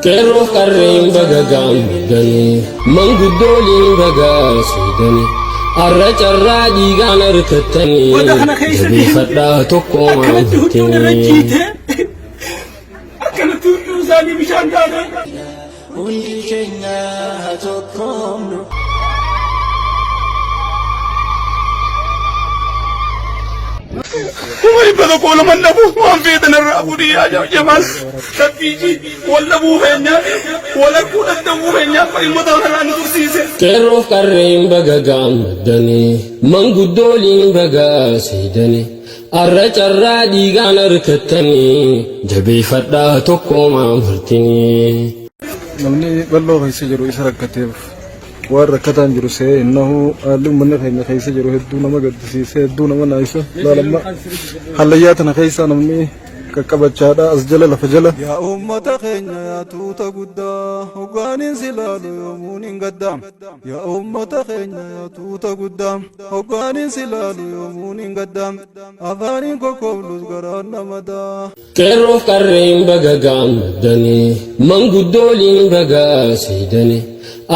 Qeerroof qarreen baga gaammaddanii manguddooliin baga siidanii arra carraa dhiigaan harkattanii Goda kana keessa deemte jabeeffadhaa tokkoomaan akkanatti huccuun irra murtee. jiite akkanatti huccuu isaanii bishaan taate. Hundi keenya haa tokkoomnu. 100,000 laman dhabu waan feetan irraa fuudhii yaa jamaal shakkiiji wal dhabuu keenyaa wal arguu dadhabuu keenyaa ilmoota kanarraa nu tursiise. Qeerroof qarreen baga gaammaddanii manguddooliin baga siidanii arra carraa dhiigaan harkattanii jabeeffadhaa tokkoomaan murtinii. Namni bal'oo keessa jiru isa rakkateef waan rakkataan jiru se'ee hin nahu. Haalli uummanni keenya keessa jiru hedduu nama gaddisiisa, hedduu nama naayisa. Laalamma hallayyaa tana keessa namni qaqqabachaadha as jala lafa jala. Yaa uummata keenya yaa tuuta guddaa hoggaaniin si laalu yoomuun hin gaddaa. Yaa uummata keenya yaa tuuta guddaa hoggaaniin si laalu yoomuun hin gaddaa. Afaaniin kokkooflus garaan nama daa. Qeerroof qarreen baga gaammaddanii manguddooliin baga siidanii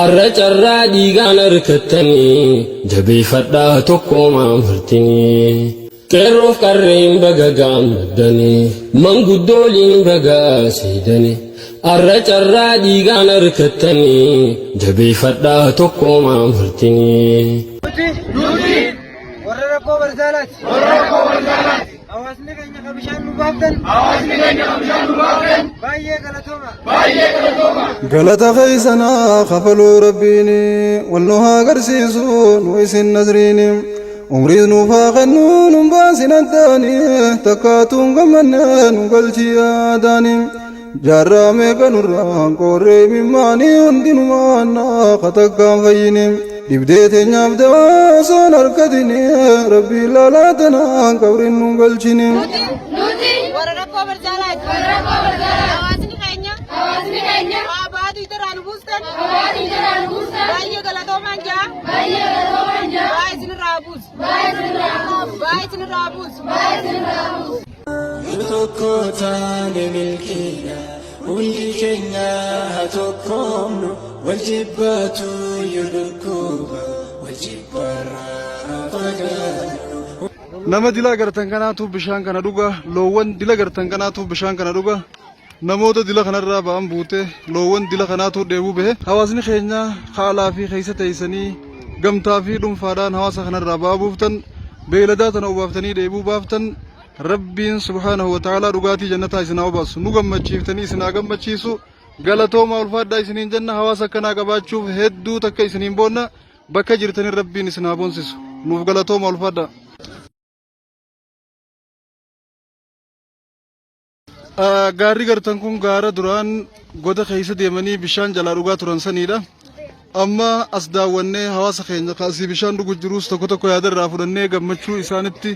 arra carraa dhiigaan harkattanii jabeeffadhaa tokkoomaan murtinii. Qeerroof qarreen baga gaammaddanii manguddooliin baga siidanii arra carraa dhiigaan harkattanii jabeeffadhaa tokkoomaan murtinii. Nuti warra rakkoo barzaalaati. Warra rakkoo barzaalaati. Hawaasni keenya ka bishaan nu baaftan. Hawaasni keenya ka bishaan nu baaftan. Baay'ee galatooma. Baay'ee galatooma. Galata keessanaa kafaluu rabbiin wal nu haa agarsiisu nu isin nasriin umriis nuuf haa kennu nun baasin addaani takkaatuun gammanne nu galchi yaadaani jaarraa meeqa nurraan qoorree mimmaanii hundinumaan katakkaan fayyini dhibdee teenyaaf dawaa osoon harkatini rabbii laalaa tanaan qabrin nun galchini. Nuti warra rakkoo barzaalaati. Warra rakkoo barzaalaati. Hawaasni keenya. Hawaasni keenya. Waa baatu irraa nu buustan. Waa baatu irraa nu buustan. Baay'ee galatoomaan jaa. Baay'ee galatoomaan jaa. Waa isinirraa buusu. Waa isinirraa buusu. Waa isinirraa buusu. Waa isinirraa buusu. Nu tokko taane milkiidha. Hundi keenya haa tokkoomnu. Wal jibbaatu yoo dhukkuba. Wal jibbaarraa haa fagaannu. Nama dila agartan kanaatu bishaan kana dhuga. Loowwan dila gartan kanaatu bishaan kana dhuga. Namoota dila kanarraa ba'an buute loowwan dila kanaatu dheebuu bahe. Hawaasni keenya haalaa fi keessa teessanii gamtaa fi dhuunfaadhaan hawaasa kanarraa ba'aa buuftan beeyladaa tana obaaftanii dheebuu baaftan Rabbiin subhaanahu wa ta'aalaa dhugaatii jannataa isin haa obaasu. Nu gammachiiftanii isin haa gammachiisu. Galatoomaa ulfaadhaa isiniin jenna hawaasa akkanaa qabaachuuf hedduu takka isiniin boonna bakka jirtanin Rabbiin isin haa boonsisu. Nuuf galatoomaa ulfaadhaa. Gaarri gartan kun gaara duraan goda keessa deemanii bishaan jalaa dhugaa turan saniidha. Amma as daawwannee hawaasa keenya kaasii bishaan dhugu jirus tokko tokko yaada irraa fudhannee gammachuu isaanitti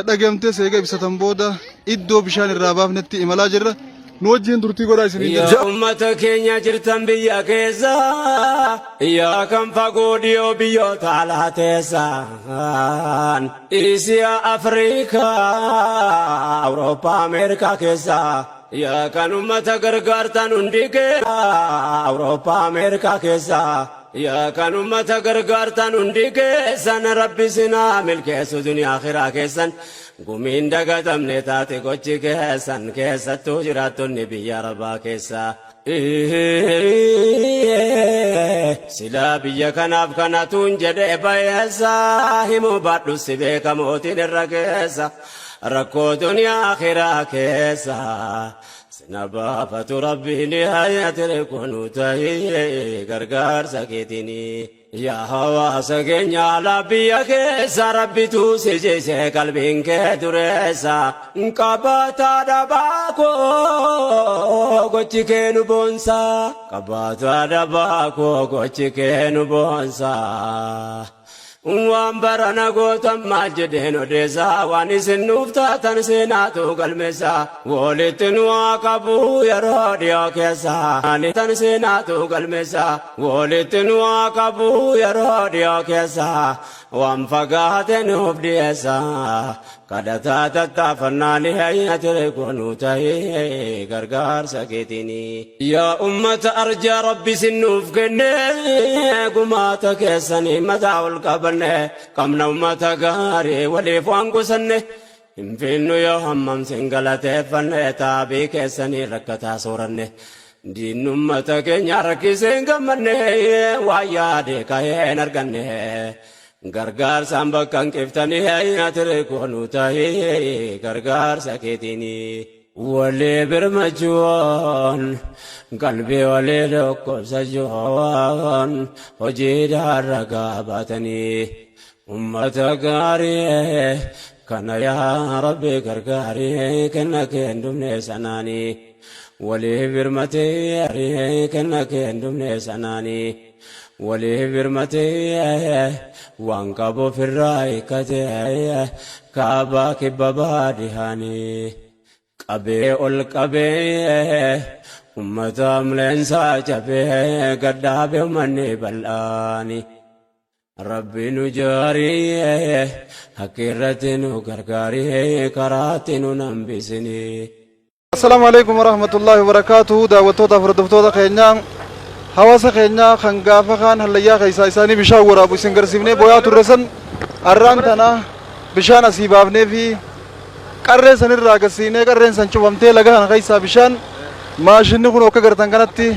dhagamtee seega ibsatan booda iddoo bishaan irraa baafnetti imalaa jirra. Nu wajjin turtii godhaa isiniin jenna. Yaa ummata keenya jirtan biyya keessa, yaa kan fagoo dhiyoo biyyoota alaa teessan, Isiyaa, Afrikaa, Awurooppaa, Ameerikaa keessa, yaa kan ummata gargaartan hundi keessa, Awurooppaa, Ameerikaa keessa, yaa kan ummata gargaartan hundi keessan, Rabbi sinaa milkeessu duniyaa akhiraa keessan. Gumiin dagatamne taate gochi keessan keessattuu jiraattonni biyya arabaa keessa. Silaa biyya kanaaf kanatuun jedhee bayeessa himuu baadhu si beeka mootiin irra keessa rakkoo duniyaa akhiraa keessa. Sina baafatu rabbiin hayatire kunu ta'ee gargaarsa keetinii. Yaa hawaasa keenya alaa biyya keessa rabbitu si jise qalbiin kee dureessa qabaataa dhabaa koo gochi kee nu boonsa qabaataa dhabaa koo gochi kee nu boonsa. Waan barana gootan maal jedheen odeessa waan isin nuuf taatan seenaatu galmeessa walitti nu haa qabu yeroo dhiyoo keessa tan seenaatu galmeessa. Walitti nu haa qabu yeroo dhiyoo keessa. Waan fagaate nuuf dhiyeessa. Kadhataa tattaafannaa ati goonuu ta'ee gargaarsa keetiini. Yaa ummata arjaa Rabbi sin nuuf kenne, gumaata keessanii mataa ol qabanne, qabna ummata gaarii waliif waan qusanne. Hin finnu yoo hammam sin galateeffanne, taabii keessanii rakkataa sooranne. Diinni ummata keenya rakkisee hin gammanne, waan yaade ka'ee hin arganne. Gargaarsaan bakka hin qiftanii ati goonuu ta'ee gargaarsa keetiini. Walii birmachuun, qalbii walii dhukkubsachuun, hojiidhaan ragaa baatanii, ummata gaarii kana yaa Rabbi gargaarii kenna kee sanaanii. Walii birmatee kenna kee sanaanii. Walii birmatee waan qabu ofirraa hiikkatee, kaabaa kibba baadhihaanii. Qabee ol qabee ummata amleensaa cabee gadhaabe uummanni bal'aani. Rabbi nu jaarii, hakki irratti nu gargaarii, karaatti nu nambisinii. Assalaamu alaikum warahmatullahi wabarakaatuhu. Daawwattoota, hordoftoota keenyaa, hawaasa keenyaa kan gaafa kaan hallayyaa keessaa isaanii bishaan waraabu isin garsiifnee booyaa turre san, har'aan tana bishaan asii baafnee fi qarree sanirraa gasiinee, qarreen san cufamtee, laga kana keessaa bishaan maashinni kun akka gartan kanatti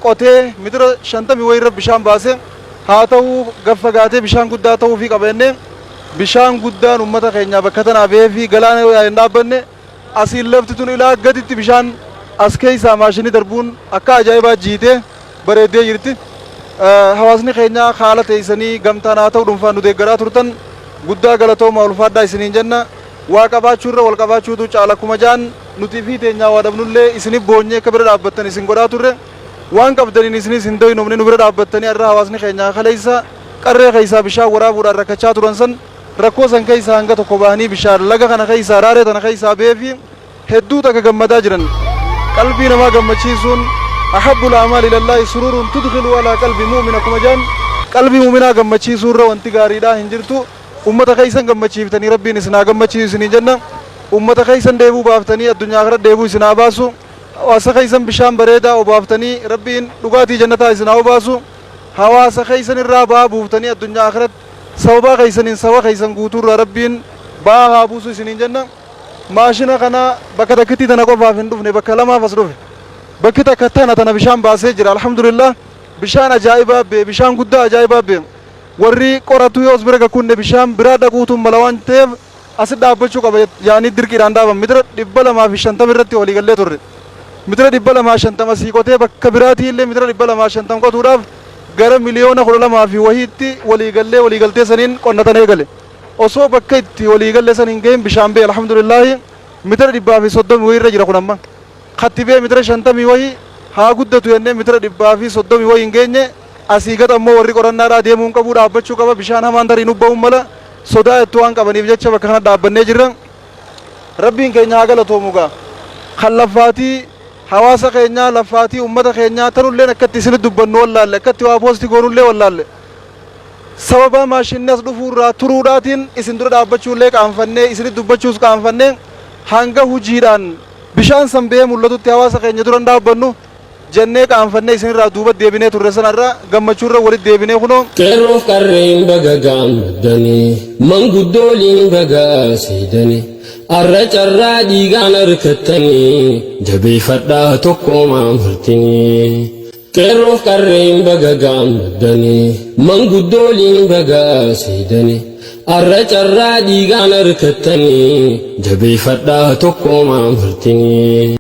qotee mitira 50 wayirra bishaan baase. Haa ta'u, gaffagaatee bishaan guddaa ta'uu fi qabeenne bishaan guddaan ummata keenyaa bakka tanaa bahee fi galaana yoo hin dhaabbanne, asiin lafti tun ilaa gaditti bishaan as keessaa maashinni darbuun akka ajaa'ibaa jiitee bareeddee jirti. Hawaasni keenya haala teessanii gamtaan haa ta'u dhuunfaan nu deeggaraa turtan, guddaa galatooma, ulfaadhaa isiniin jenna. Waa qabaachuu irra wal qabaachuutu caala akkuma ja'an, nuti fi teenyaa waa dhabnullee isinif boonyee akka bira dhaabbattan isin godhaa turre. Waan qabdaniin isinis hin doynoomne, nu bira dhaabbattanii har'a hawaasni keenya kaleessa qarree keessaa bishaan waraabuudhaan rakkachaa turan san, rakkoo san keessaa hanga tokko bahanii, bishaan laga kana keessaa, raaree tana keessaa bahee fi hedduu takka gammadaa jiran. Qalbii namaa gammachiisuun أحب الأعمال إلى الله سرور تدخل على قلب مؤمن akkuma jaan, qalbii mu'minaa gammachiisuu irra wanti gaariidhaa hin jirtu. Ummata keessan gammachiiftanii Rabbiin isin haa gammachiisu isiniin jenna. Ummata keessan deebuu baaftanii addunyaa kana deebuu isin haa baasu. Hawaasa keessan bishaan bareedaa obaaftanii Rabbiin dhugaatii jannataa isin haa obaasu. Hawaasa keessan irraa ba'aa buuftanii addunyaa akhiratti sababaa keessaniin saba keessan guutuurraa Rabbiin ba'aa haa buusu isiniin jenna. Maashina kana bakka takkittii tana qofaaf hin dhufne, bakka lamaaf as dhufe. Bakki takka tana bishaan baasee jira, alhamdulillah. Bishaan ajaa'ibaa bee, bishaan guddaa ajaa'ibaa bee. Warri qoratu yoo as bira gakkunne bishaan biraa dhaquutu mala waan ta'eef asit dhaabbachuu qaba yaanii dirqiidhaan dhaaban. Mitira 250 irratti walii gallee turre. Mitira 250 asii qotee bakka biraatii illee mitira 250 qotuudhaaf gara miliyoona 12 fi wahiitti walii gallee, walii galtee saniin qonnatan eegale. Osoo bakka itti walii galle san hin gahin bishaan bee, alhamdulillaahi. Mitira 130 wayii irra jira kun amma. Katti bee mitira 50 wayii haa guddatu jennee mitira 130 wayii hin geenye. Asii gad ammoo warri qorannaadhaa deemuu hin qabu, dhaabbachuu qaba, bishaan hamaan tarii nu ba'uun mala sodaa jettu waan qabaniif jecha bakka kana dhaabbannee jirra. Rabbiin keenya haa galatoomu gaa. Kan laffaatii hawaasa keenyaa, laffaatii ummata keenyaa tanulleen akkatti isinit dubbannu wallaalle, akkatti waa post goonullee wallaalle. Sababa maashinni as dhufuurraa turuudhaatiin isin dura dhaabbachuullee qaanfannee, isinit dubbachuus qaanfannee, hanga hujiidhaan bishaan san bahee mul'atutti hawaasa keenya dura hin dhaabbannu jennee qaanfannee isinirraa duuba deebinee turre. Sanarra gammachuurra walitti deebinee kunoo. Qeerroof qarreen baga gaammaddanii, manguddooliin baga seedanii, arra carraa dhiigaan harkattanii, jabeeffadhaa tokkoomaa martinii. Qeerroof qarreen baga gaammaddanii, manguddooliin baga seedanii, arra carraa dhiigaan harkattanii, jabeeffadhaa tokkoomaa martinii.